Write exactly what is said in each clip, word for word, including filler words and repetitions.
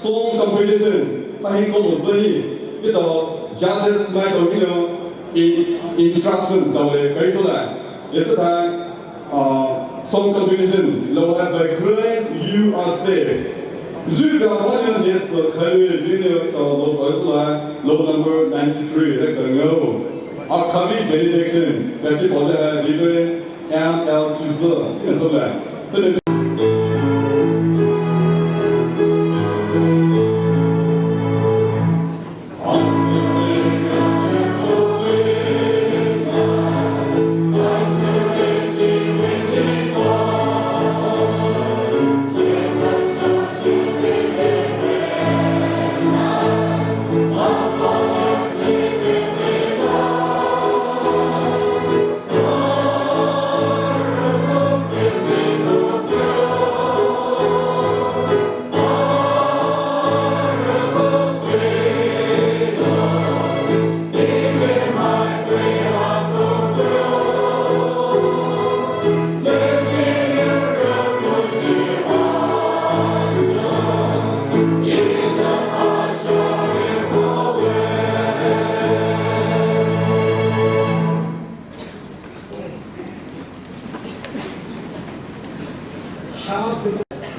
Song competition, mahi ko lo zeni, ito judges mai to hino, in, instruction to le kai so la. Yes, ta, uh, song competition, lo, by grace you are saved. Zhu ga ma yo ne so kai le, you know, to lo so la, lo number ninety-three, le ka ngo. Upcoming benediction, le chi bo le, le, M L Jesus, yes, so la.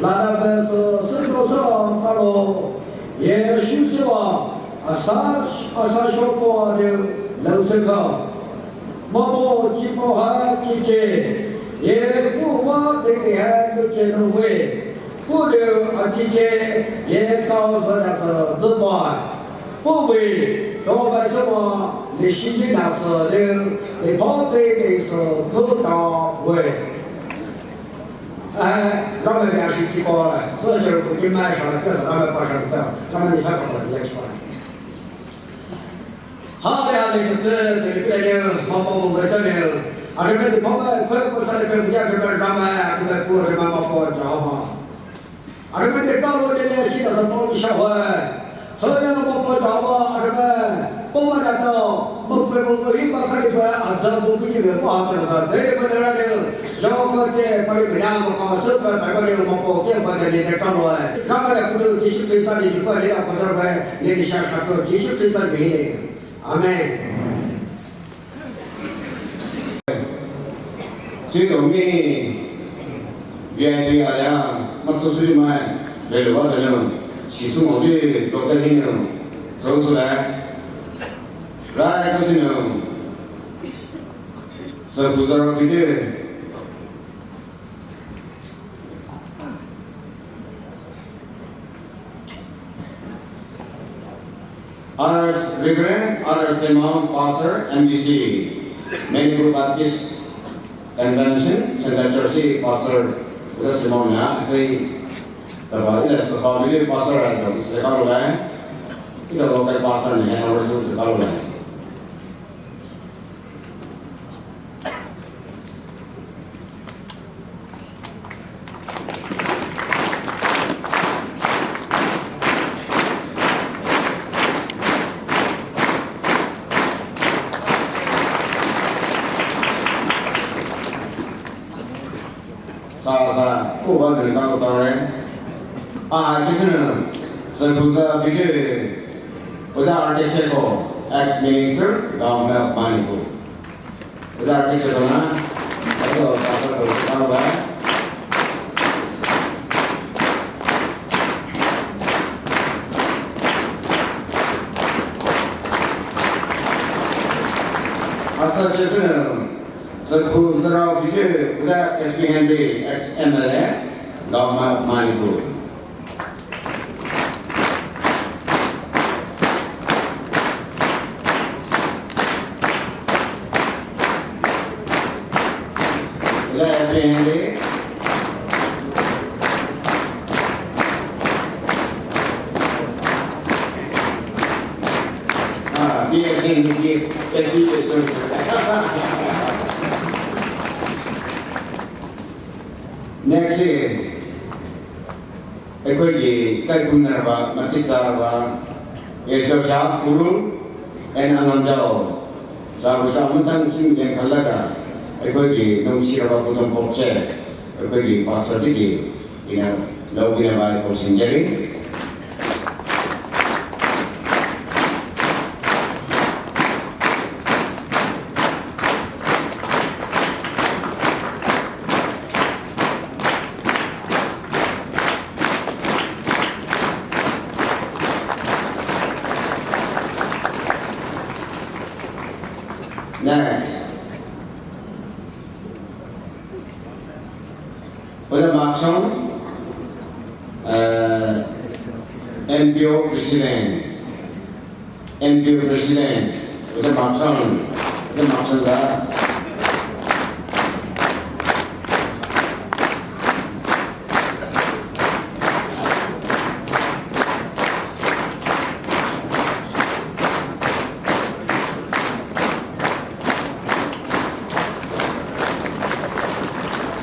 Lada be so, so, so, so, kalo, ye shu siwa, asa, asa shopo de, lau se ka. Mabo chipo ha chiche, ye puwa de ke ha luche no we. Pu de a chiche, ye kao sa da sa, zupa. Puwe, to bai sema, le shi ji na se le, le pa te te se, pu ta we. Eh, rame ya shi ki pa, se je ku ki mai sha, ke sa rame pa sha ta, rame ni sa ka le chi pa. Ha le ha le ke te, ke le le, ma pa mo le sa le. A le me de pa ma, ko ko sa le pe ya ke rame, ke pu ke ma pa ja ma. Arübü de kalo lele shi ta sa pao sha hwe. Soya na mo pa ta wa arübü. Pao ma da ta. Mo phe mo ko hi ma kha de ba a za mo ki de pa ha sa sa. De ba da de. Jo ko de pa de ba mo ka sa pa ta ba de mo ko de ba de de kalo hwe. Ka ba de ku de Jisu Krista de ju pa de a ko sa hwe. Ne de sha sha ko Jisu Krista de. Amen. Chi to mi V I P area, ma tsu su mai, le lo wa de no, shi su mo ji, lo de ni no, so su la, ra ka su no, sa ku sa ro ki ji. Honours Reverend Arthur Simon, Pastor, M B C, Manipur Baptist Convention, Central Church, Pastor, Arthur Simon na, sei, taba, ila, sa pa, ni Pastor, ila, sa pa, ila, ila, local pastor, ni, Arthur, sa pa, ila. Sa, sa, ko ba de ka ko ta re. A, chi se ne, sa ku sa bi je, ko sa architect ko, ex-minister, government of Manipur. Ko sa architect ko na, ko sa ko sa ba. Asa chi se ne, Sa ku sa ro bi je, sa S P Henry, ex-M L A, Government of Manipur. Sa S P Henry. Ah, B S N, B S, S B S, sorry, sorry. Next, ꯑꯩꯈꯣꯏꯒꯤ ꯏꯀꯥꯏ ꯈꯨꯝꯅꯔꯕ, ꯃꯇꯤꯛ ꯆꯥꯔꯕ ꯑꯦꯁꯣꯁꯤꯌꯥ ꯎꯈ꯭ꯔꯨꯜ and ꯑꯉꯥꯝꯖꯥꯎ, ꯆꯥꯕꯁꯨ ꯑꯃꯨꯛꯇꯪ ꯁꯨꯝ ꯌꯦꯡꯈꯠꯂꯒ ꯑꯩꯈꯣꯏꯒꯤ ꯅꯨꯡꯁꯤꯔꯕ ꯈꯨꯗꯣꯜꯄꯣꯠꯁꯦ ꯑꯩꯈꯣꯏꯒꯤ ꯄꯥꯁꯇꯔꯗꯒꯤ ꯑꯩꯅ ꯂꯧꯕꯤꯅꯕ ꯑꯩ ꯀꯧꯁꯤꯟꯖꯔꯤ꯫ Next. Ozü Maksong, uh, N P O President. N P O President, Ozü Maksong, Ozü Maksong da.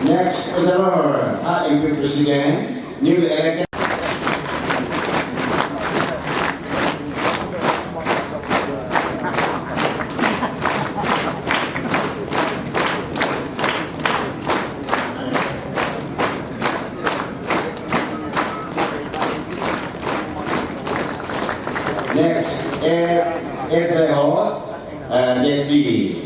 Next, Ozü Rohor, ha N P O President, newly elected. Next, eh, S I Ho, uh, S P.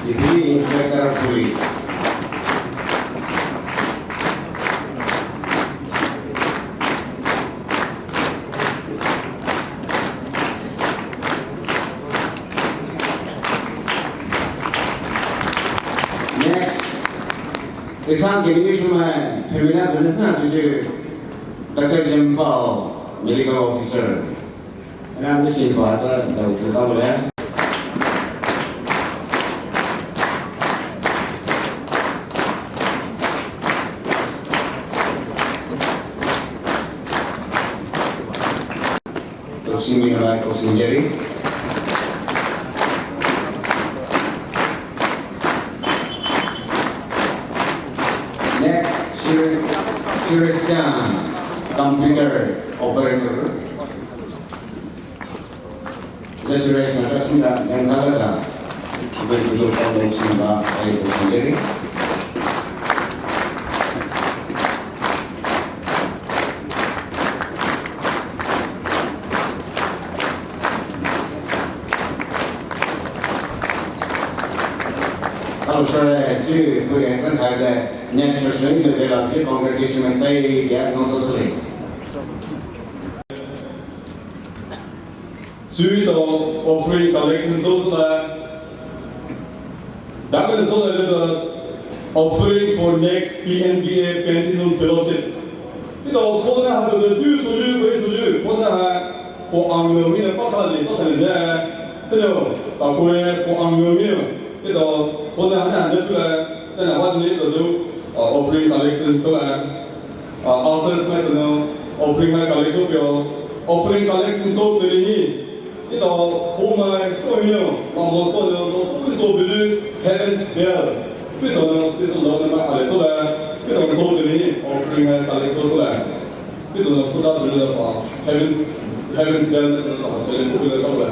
Deputy Inspector of Police. Next, Isang kini isuma pemina pemina tuju Doctor Jempao, Medical Officer. Ana misi pa sa dau sa tau le. Toksing mi halai toksing jeri. Next, Sir, Sir Sian, computer operator. Sir Sian, Sir Sian, yang kala ka. Ibu ibu toksing ba, ai toksing jeri. Hello, sir. Ju pui exam hai le, next session in the bell of the congregation and pay the non-socially. Chuo offering collection sou la. Dangkele sou la le offering for next P N B A Pentecost Fellowship. Ito kona ha to tu sou yu, wei sou yu, kona ha ko ang no mi na pa kha le, pa kha le ne. Teno, ta ko ko ang no mi. Ito kona ha na ne tu la, tena wa ne to tu, uh, offering collection sou la. Uh, ushers mai teno offering mai collect sou pio. Offering collection sou pio ni. Ito, home mai sou ni, mamo sou ni, to sou ni sou pio ni, Heaven's Bell. Pito ni sou ni sou ni mai collect sou la. Pito ni sou pio ni, offering mai collect sou sou la. Pito ni sou da pio ni pa. Heaven's, Heaven's Bell ni to pio ni pio ni to la.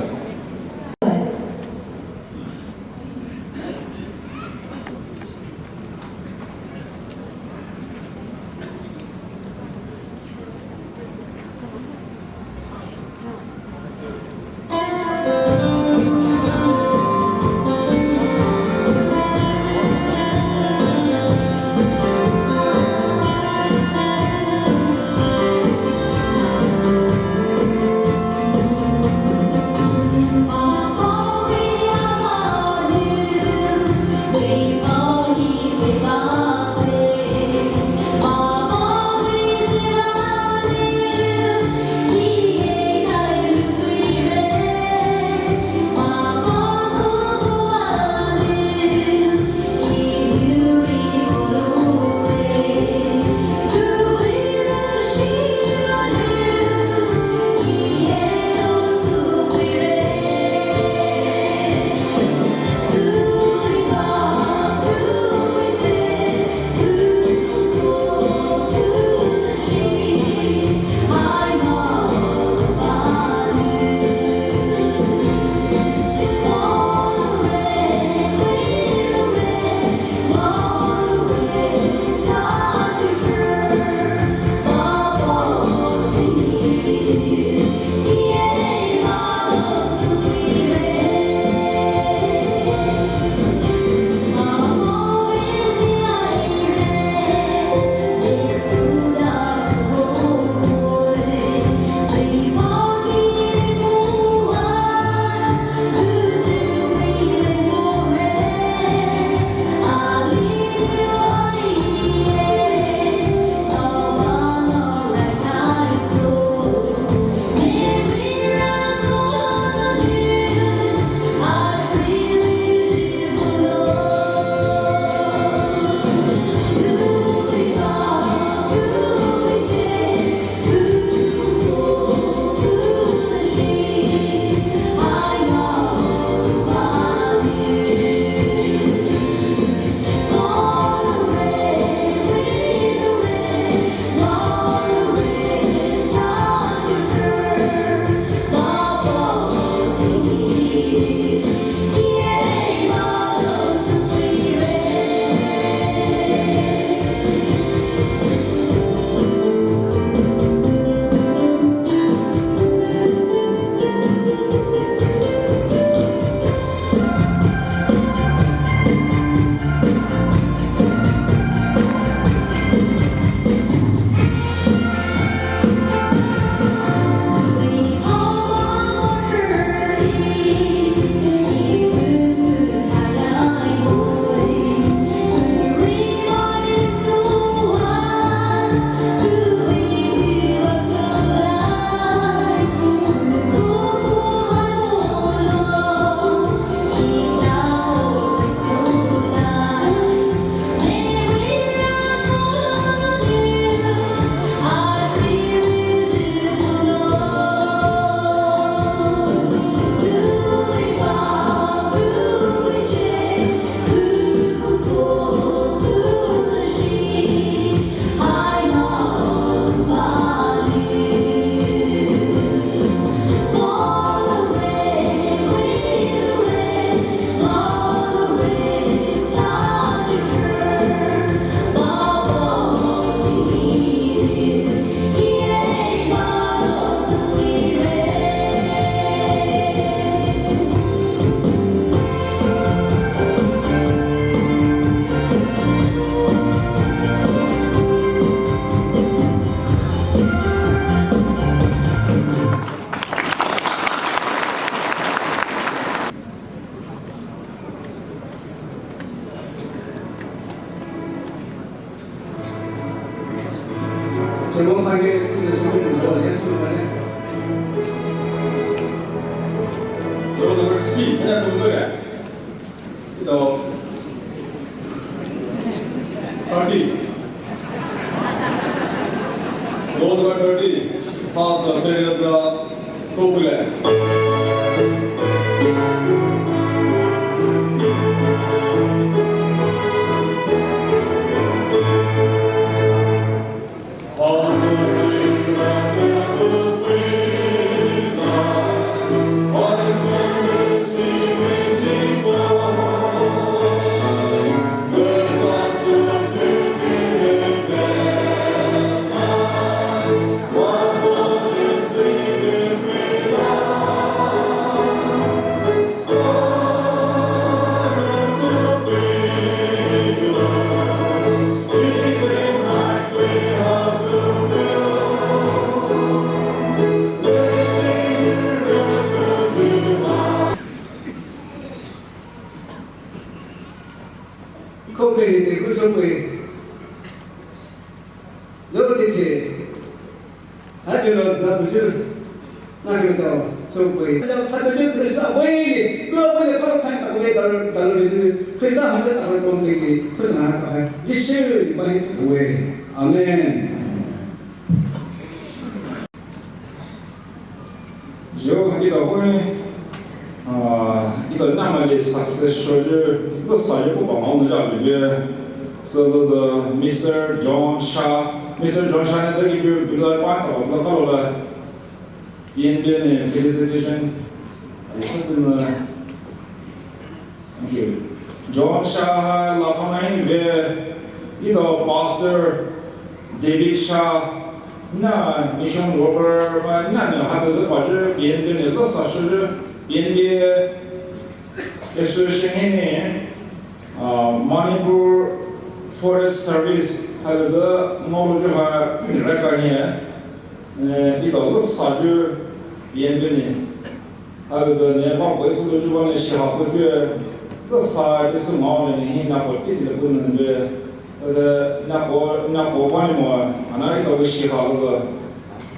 Roll number C, and that's number, so, thirty. Roll number thirty, pass the period of the Kopile. Kote hite kusokwe. Zoro tete. Hajiro zabuju. Nahiro tao sokwe. Hajiro Krista wei. Bro wei ko kai ta wei dalo dalo. Krista haja ta ko tete. Krista na ta hai. Jisu bai wei. Amen. Yo, ito koi, ah, ito namale success shoyu, lo sayu ko bang hong ja liye. So the Mister John Shah, Mister John Shah ne tagi bi bi la pa ta la ka la. Yen bi ne felicitation. Ayo sa na. Thank you. John Shah la thong ahin ve, ito Pastor David Shah, na mission worker ma na na ha de pa de, B N B ne to sa shu de, B N B Association hi ne, ah, Manipur Forest Service ha de mo lo ju ha ni ra ka ni, eh, ito lo sa ju B N B ne. Abe ne ba ko isu lo ju ba ne shi ha ko ju, to sa isu ma ne ni na ko ti de ko ne be. Ade na ko na ko ba ne mo, ana ito shi ha lo.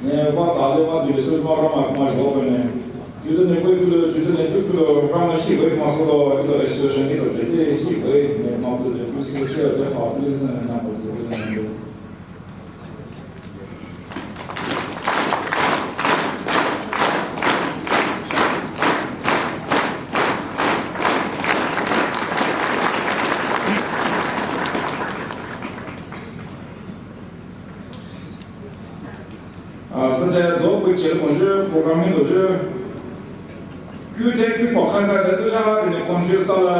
Ne ba ta le ba de su ma ra ma ma jo ko ne. Ju de ne ko ju de ne ju de ra ma shi ko ma so lo ito association ito de de shi ko ne ma de de su shi de ha de sa na ko de de. Ah, sanje do picture mo je program hi do je. Kyu te kyu pa khan ka desa ja ne confuse ta la.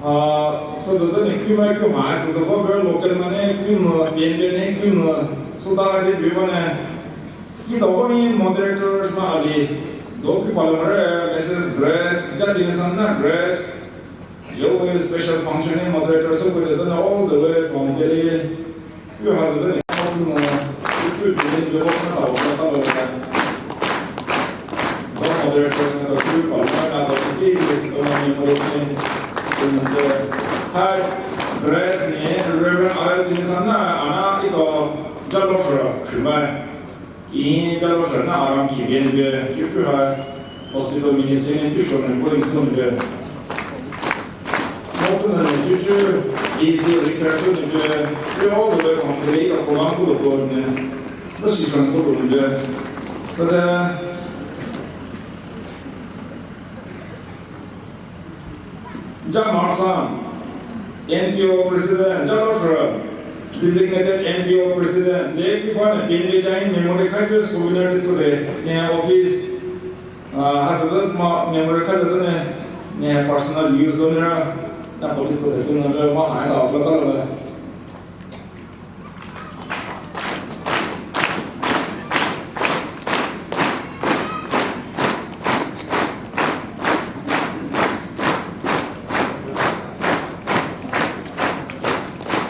Ah, so do ne kyu mai kyu mai so do ko local mane kyu mo, B N B ne kyu mo, so da de bi mane. Ito ko ni moderators na ali. Do kyu pa la mare, Missus Grace, ja tin san na Grace. Yo, we special function moderator so ko de na all the way from Delhi. You have the Hi, Grace ni Reverend R L Tinisan na ana ito jalo shura shuma. Ih, jalo shura na aram ki bien be, kipu ha hospital ministry ne tu shura ne ko insun be. Mo tu na ne tu tu, is the research ne be, we all the way from the late of Komangu the board ne, the situation ko ne be. So the John Markson, N P O President, John Osher, Designated N P O President, le pi bana P N B Jain Memory Khaibyo Souvenir Titsule, ne office, ah, ha ma memory khaibyo ne, ne personal use lo ne ra, na poti tsule, tu na ma ai la, la, la, la.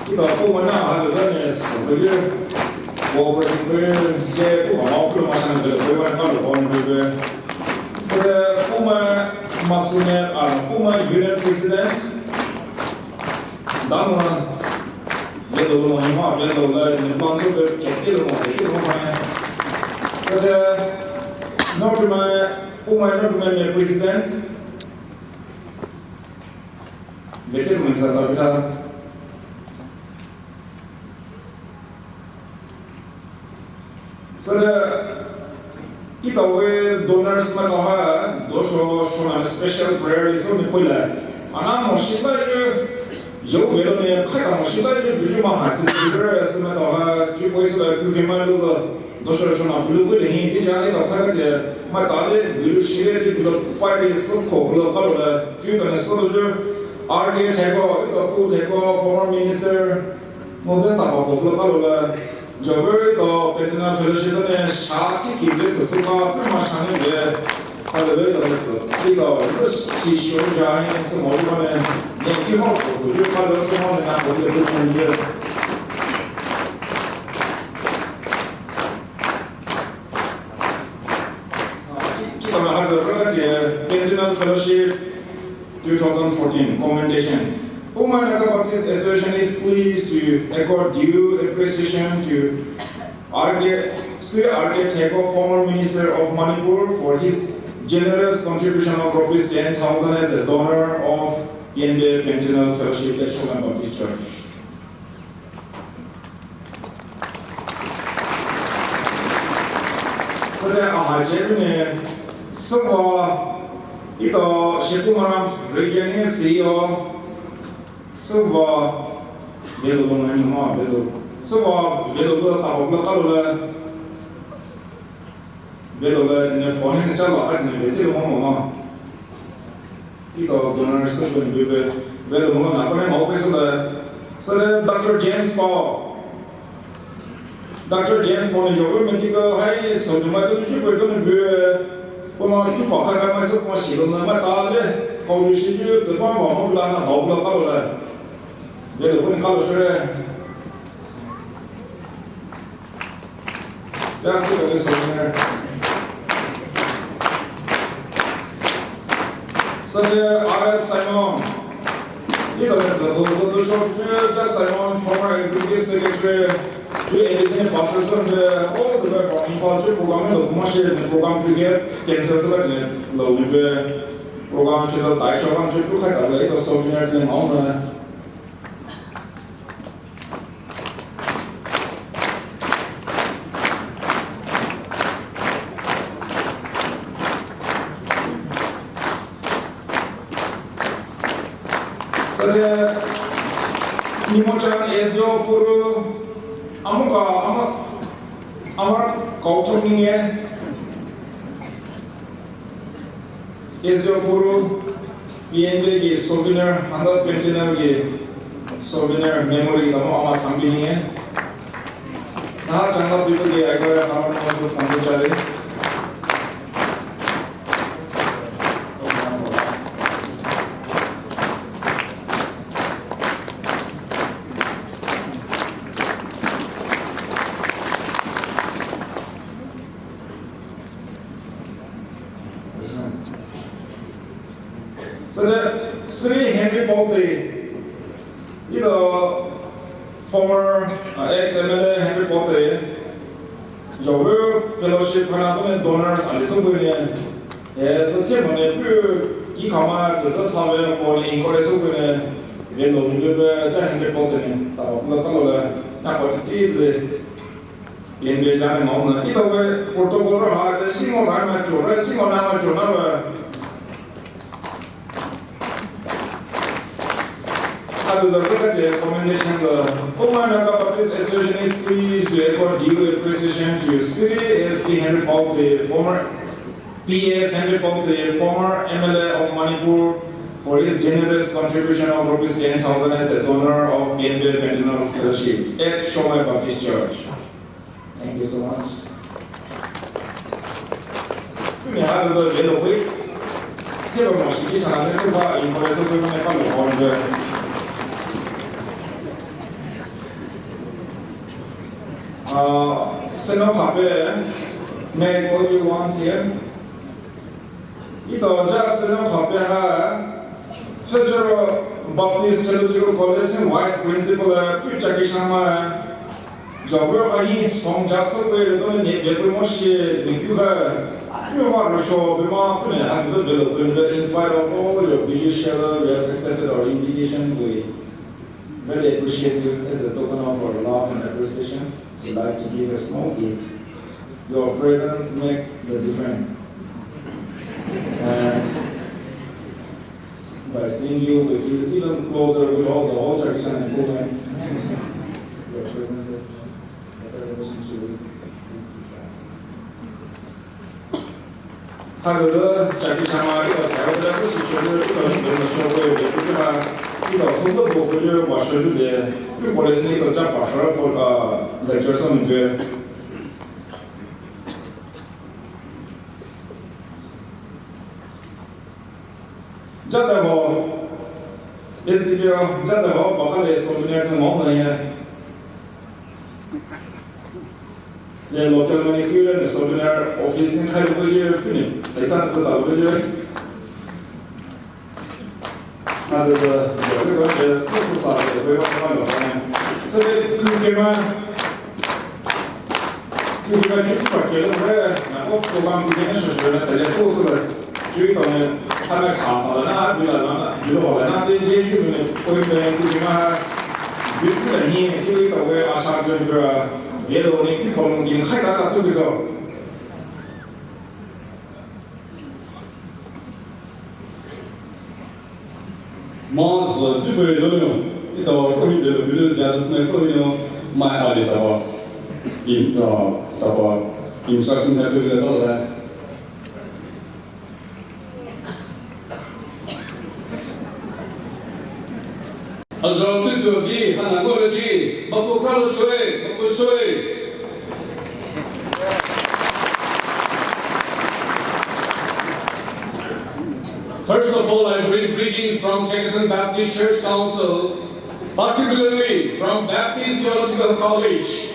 Ito ko mana ha de ne sa de ko ko ko ye ko ma ko ma san de ko wa ka lo on de. Sa de ko ma masune a ko ma unit president. Dama, Veloulou mo hima, veloulou ne bangso be kete lou mo, kete lou mo. Sade, North Khumai, Khumai North Khumai me president. Veteran sa ta bita. Sade, itawe donors maitao ha, dosho shona special prayer liso ni poila. Ana mo shita yu, yo velo ne, khaita mo shita yu, yu ma ha si, yu re, si maitao ha, ju poi so la, ju hima lo la, dosho shona, bulu ko le hin, ti ja ni tao ha ke, maitao le, bulu shire, ti bulu pai ti, so ko, bulu ka lo la, ju ta ne so ju, R K Theko, ito Pu Theko, former minister, Mo te tapa ko pula kalo la, Jover to Pentecost Fellowship ne sha ti ki le to se ka, pe ma sha ne le, ka le le to le so. Ti ka, le shi sho ja ne se mo ba ne, ne ki ho so, le ka le se mo ne na ko le ko le. Ito na ha le ke Pentecost Fellowship two thousand fourteen, commendation. Khumai Naga Baptist Association is pleased to accord due appreciation to R K, Sri R K Theko, former Minister of Manipur, for his generous contribution of rupees ten thousand as a donor of P N B Pentecost Fellowship at Shola Baptist Church. Sade ama jebine, sava, ito Shikumaram Region C E O, sava, velo lo ma ma velo, sava, velo lo ta lo ka lo la, velo la ne phone ne cha la ka ne velo mo mo ma. Ito donor se ko ni be, be lo mo na ko ne mo pe se la. Sir Doctor James Paul. Doctor James Paul ni yo medical hai so ni ma to ju ko to ni be. Ko ma tu pa ka ka ma se ko shi lo na ma ta le. Ko ni shi ju ko ma ma mo la na ho la ka lo la. Be lo ko ni ka lo sir. Just a souvenir. Sir R L Simon. Ito ne sa do so do shop, just Simon, former executive secretary, ju A B C pastor son de, all the way from Imphal, ju program lo kuma she ne program ke cancel sa ne lo ni be program she lo dai shop an ju ku khai ta le ito souvenir de mo na. Sir, Nimochan S D O Puru, amuka, ama, ama kauthok ninge. S D O Puru, P N B ki souvenir, handa Pentecost ki souvenir memory tamo ama thambi ni eh. Na changa people ki ai ko ya tamo tamo thambi chale. Sir, Sri Henry Paul te, ito former, uh, ex M L A Henry Paul te, Jover Fellowship hana kone donors ali so kone, eh, so te mane pu ki kama te to save kone encourage so kone, le lo ni be ta Henry Paul te ne, ta lo ta lo le, na ko ti le. P N B jane ngau na, ito we protocol ha, te si mo rai ma cho, rai si mo na ma cho na we. Alu la ka te commendation la. Khumai Naga Baptist Association is pleased to accord due appreciation to Sri S P Henry Paul, the former P S Henry Paul, the former M L A of Manipur, for his generous contribution of rupees ten thousand as a donor of P N B Pentecost Fellowship at Shomai Baptist Church. Thank you so much. Kuni ha lo lo lo wei. Te ba mo shi ki sa na se ba in ko se ko me pa lo ko de. Ah, seno kape, may I call you once here? Ito ja seno kape ha, federal Baptist Theological College Vice Principal, eh, Pu Chakisama, eh, Javier Ahi, Song Jaso, eh, Don Ne, eh, Pu Moshe, eh, Pu Kuha, Pu Wa Rosho, Pu Ma, Pu Ne, and Pu Belo, Pu Ne, in spite of all your busy schedule, you have accepted our invitation. We really appreciate you. As a token of our love and appreciation, we'd like to give a small gift. Your presence make the difference. And by seeing you, we feel even closer with all the whole tradition and movement. Your presence has made a better relationship with this difference. Hello, Jackie Chama, ito tao da ku su su ku to ni na so ko yo ku ha, ito so to ko ko yo wa so de, ku ko le se ito ja pa so ko, ah, lecture so ni. Jada ho, S D P O, jada ho, bakal e souvenir ko mo na ya. Ye local mani kuira ne souvenir office ni khai ko ye, pini, paisa ko ta ko ye. Ada da, ya ko da, ko sa sa ko ba ko ma. Sa de ku ke ma. Ku ke ma chu pa ke le, na ko ko ma ku ne so so na tele ko sa. Chui tong ne, ha na kha ma la na, bi la na, bi lo la na, de je ju ne, ko pe ku ke ma, bi ku la ni, ku to we a sha ju gra, ye lo ne, ku ko mo kin khai ta ka su bi so. Ma zü zü bere lo yo, ito ko ni de lo bi lo ja su ne ko ni yo, ma a le ta ba. In, uh, ta ba. Instruction ha bi le ta ba. Azrao tutu ki hana ngolo ki, bapu kalo shwe, bapu shwe. First of all, I bring greetings from Chakhesang Baptist Church Council, particularly from Baptist Theological College.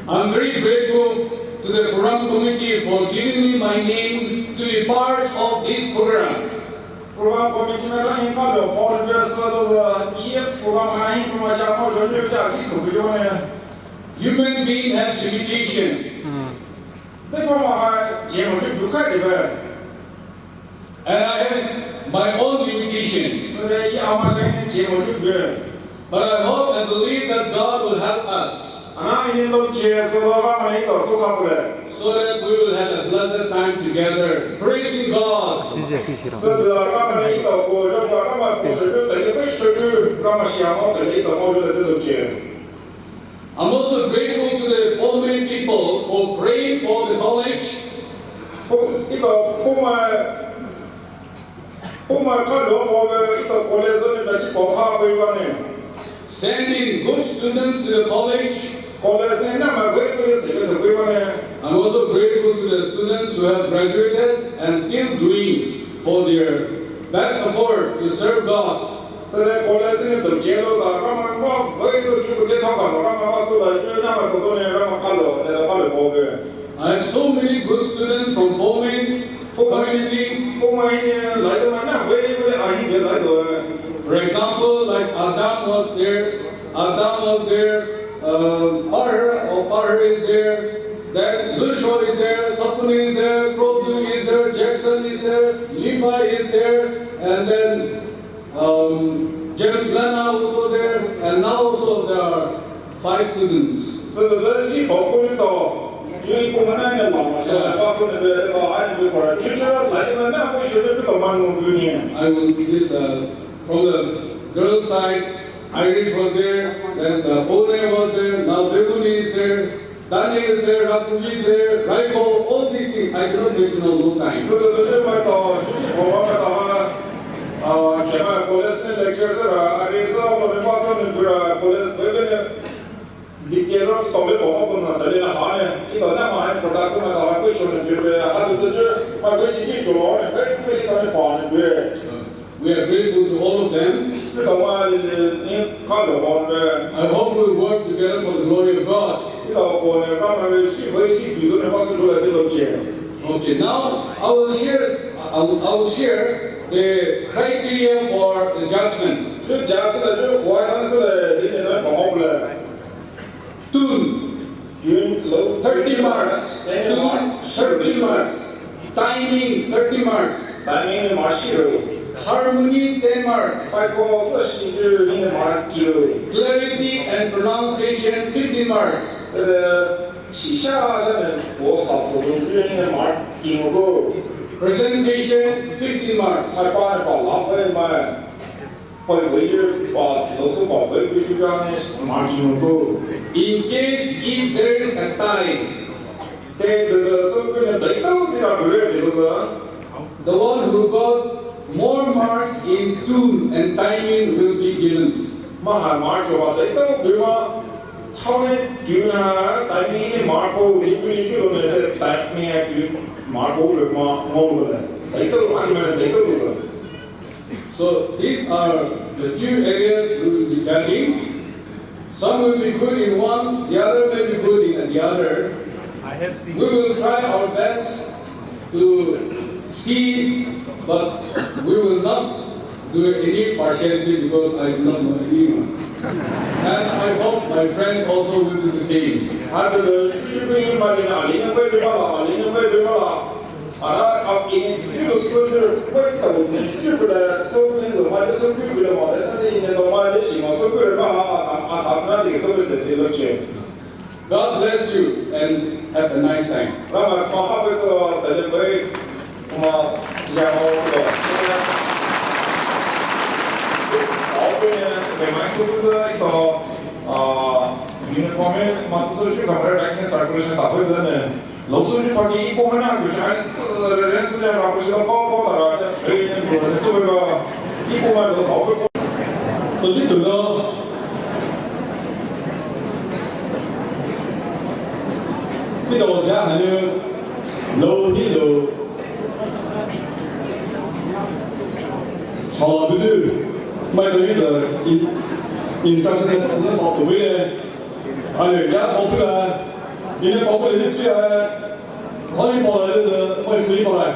I'm very grateful to the program committee for giving me my name to be part of this program. Program committee me la in ka lo for the so the ye program ha in program ja mo jo jo ja ki to jo ne. Human being has limitation. De program ha je mo ju ka de ba. And I have my own limitation. But I hope and believe that God will help us. So that we will have a blessed time together, praising God. I'm also grateful to the Poumai people for praying for the college. Ito Poumai, Poumai ka lo mo be ito college ni ba chi po ha be ba ne. Sending good students to the college. College ni na ma be be se be be ba ne. I'm also grateful to the students who have graduated and still doing for their best effort to serve God. Sele college ni to jelo da rama ma wai so chu de ta ka rama ma so da ju na ma ko ne rama ka lo ne da ka lo ko be. I have so many good students from Poumai community. Poumai ni lai da ma na wai wai a hi de lai do. For example, like Adam was there, Adam was there, uh, Parher, or Parher is there, then Zusho is there, Sapuni is there, Produ is there, Jackson is there, Levi is there, and then Um, James Lana also there, and now also there are five students. So the ji pao ko ni to, ji ko ma na ni la ma so pa so ni be ba ai ni be ko ra. Ji cha la ni ma na ko shi ni to ma no ni. I will this, uh, from the girls' side, Irish was there, then, uh, Pone was there, now Bebuni is there. Daniel is there, Ratu is there, Raiko, all these things. I cannot mention all the time. So the little my thought, you know, what I thought, uh, can I call us in lectures, uh, I mean, so when we pass on in, uh, call us, we can, uh, detail on topic of open, uh, the little high, you know, that my production, uh, question, uh, I do the, uh, question, you know, uh, we are grateful to all of them. You know, uh, in, in, kind of, uh, I hope we work together for the glory of God. Okay, now I will share, I will, I will share the criteria for the judgment. Tune, thirty marks. Tune, thirty marks. Timing, thirty marks. Harmony, ten marks. Clarity and pronunciation, fifteen marks. Presentation, fifteen marks. In case if there is a tie, the one who got more marks in tune and timing will be given. So these are the few areas we will be judging. Some will be good in one, the other may be good in the other. We will try our best to see, but we will not do any partiality because I do not know anyone. And I hope my friends also will do the same. God bless you and have a nice time. Uniform ma tsü sü kamera back circulation ta phe ne. Lo sü ni party ipo mana ku sha tsü re re sü ya ra ku sha ko ko ta ra ta re ne ku ne sü ba ipo ma lo sa ko. So ni tu lo. Ni to ja na ni lo ni lo. Sa la bu du. Mai to ni za in instruction ne sa ne pa tu le. Ale ya pa bu la. Ni ne pa bu le ni chi a. Hali pa la de, mai sui pa la.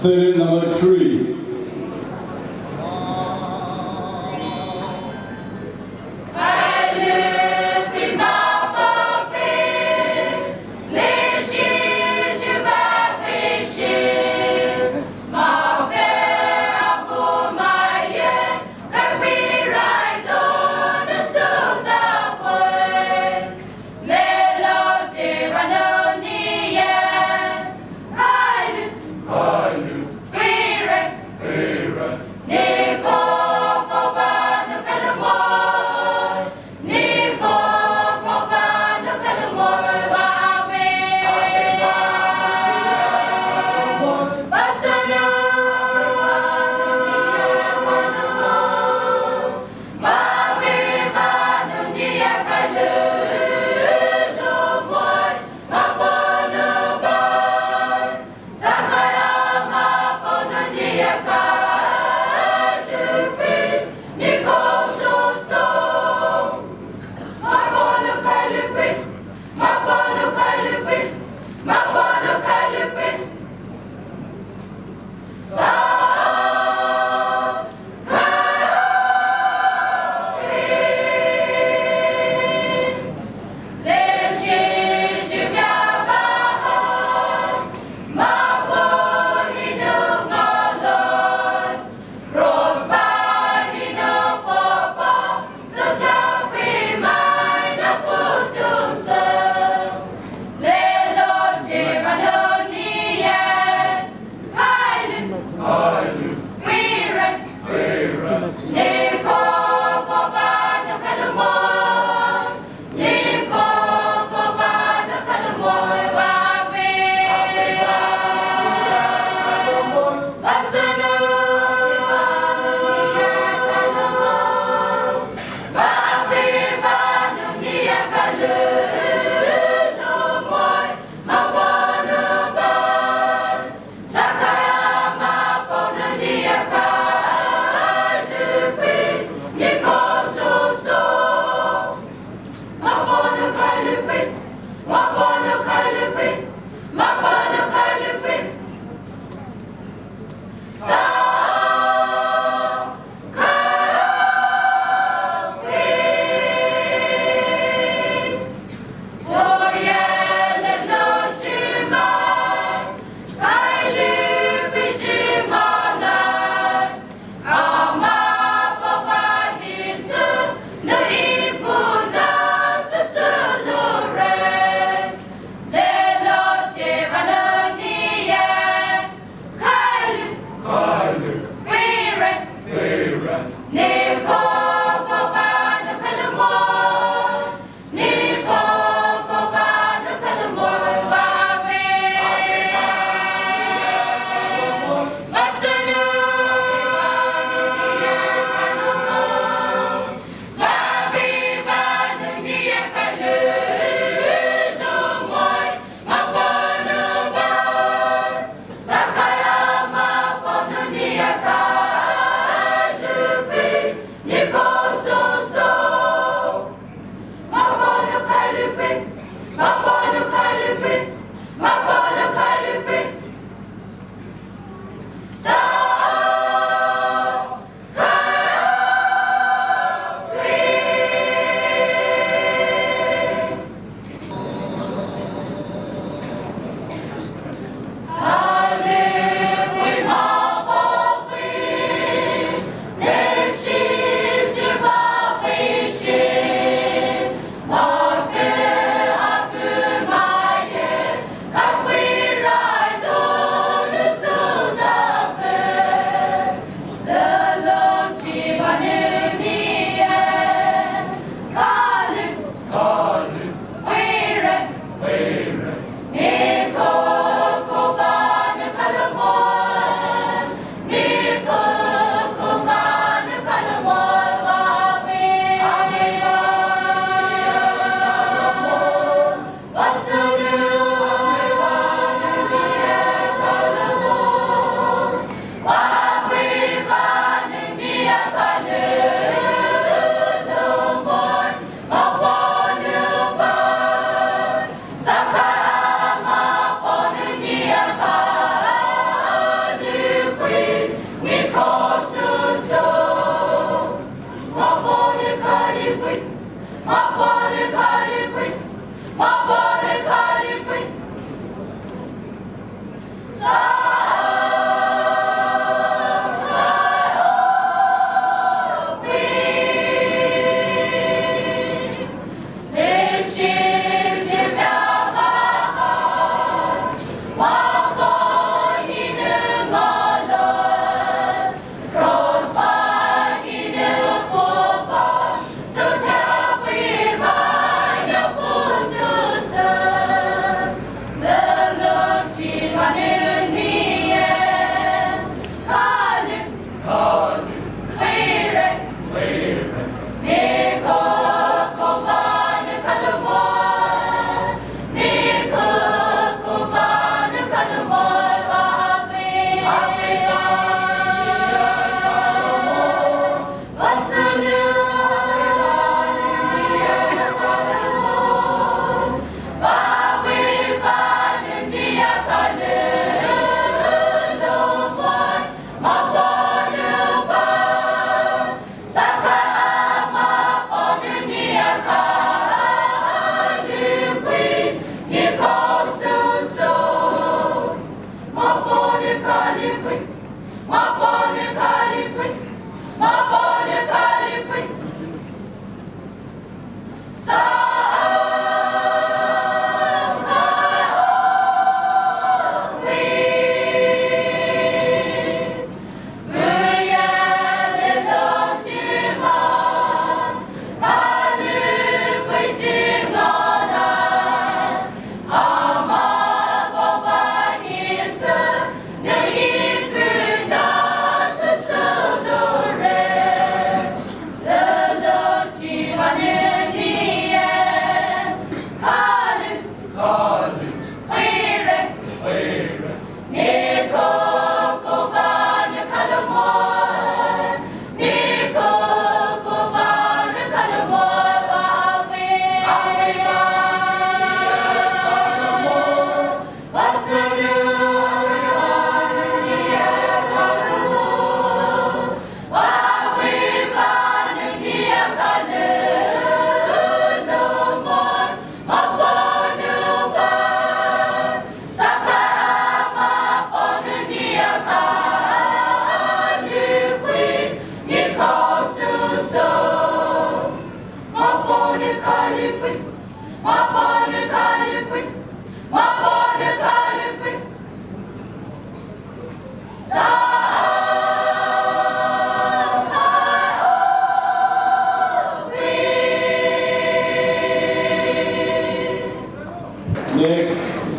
Serial number three.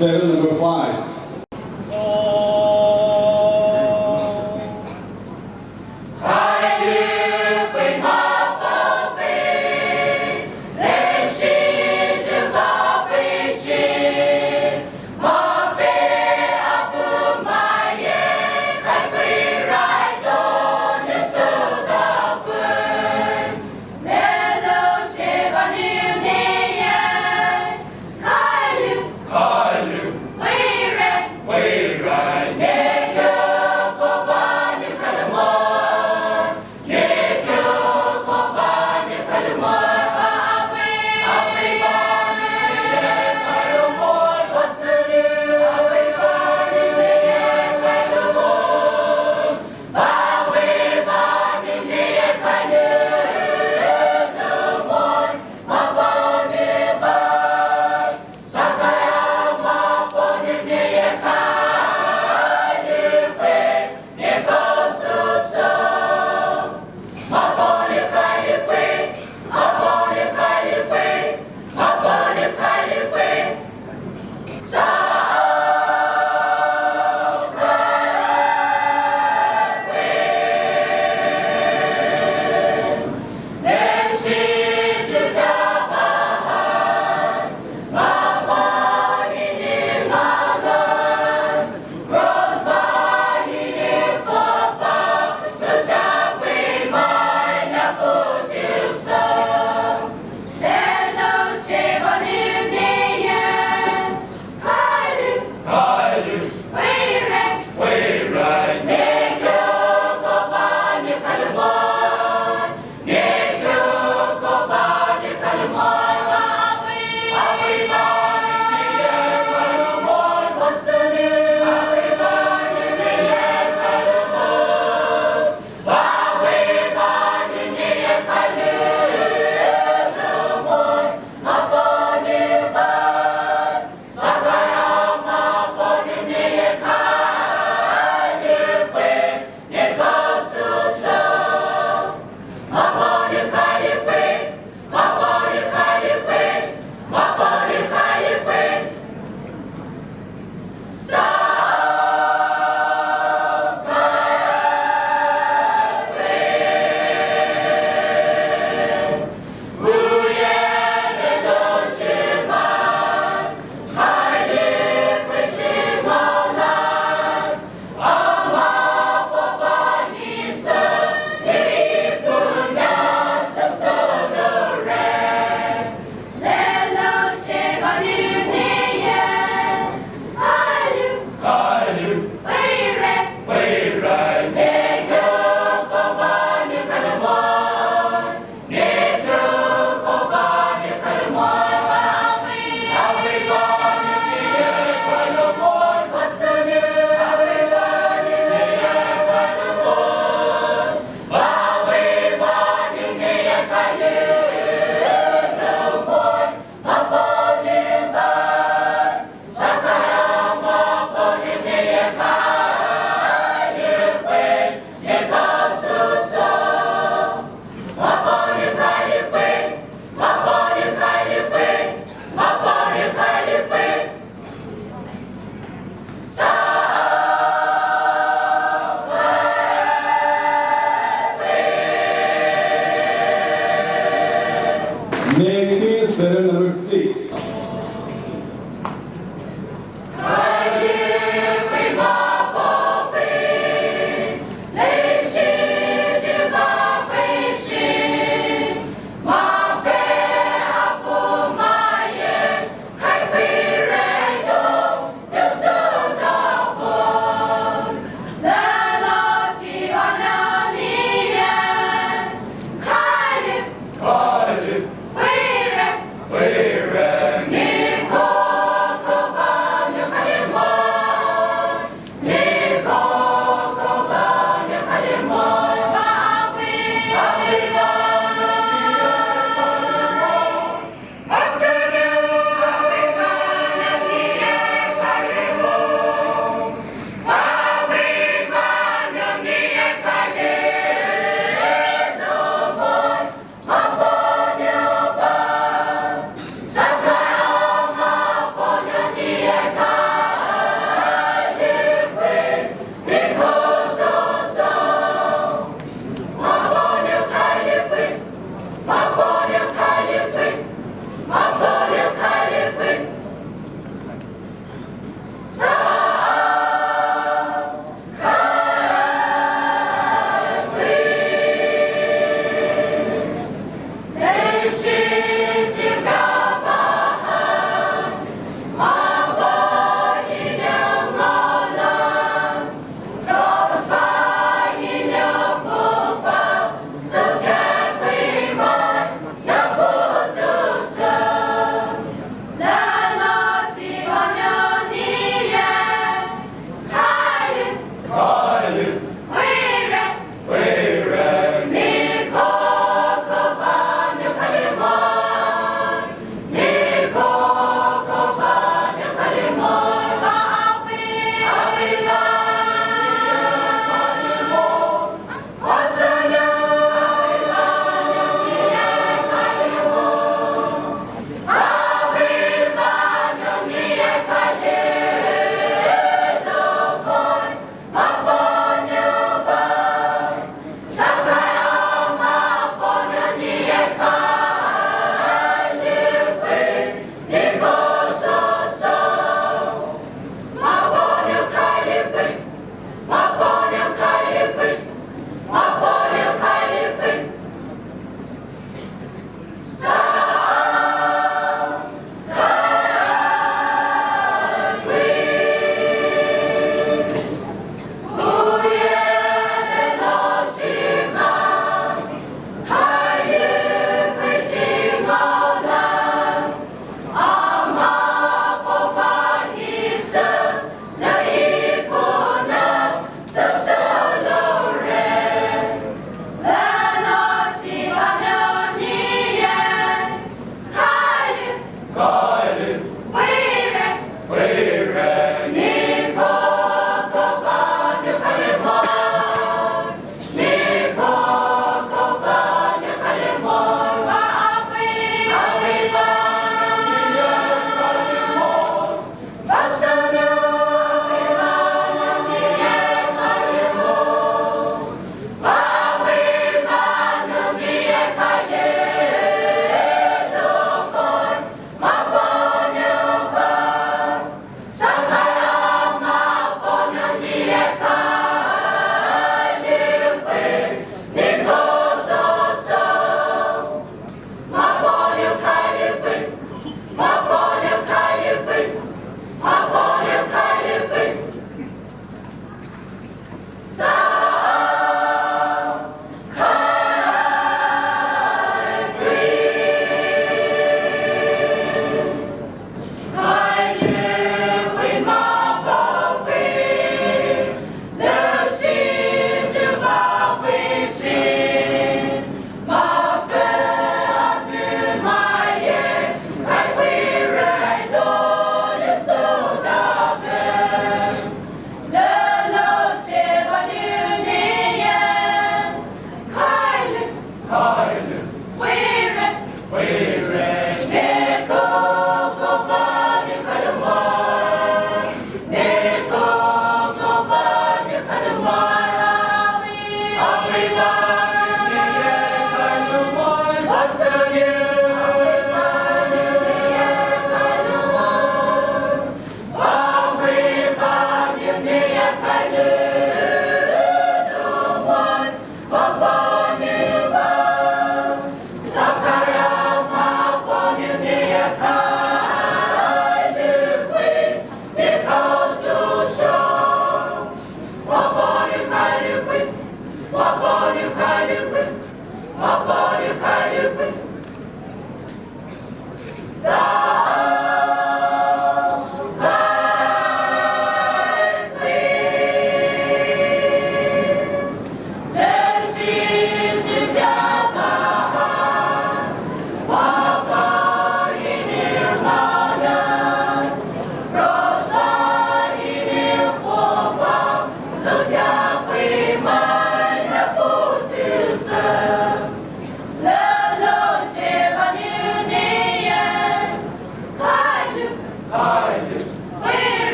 Serial number five.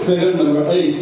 Second, number eight.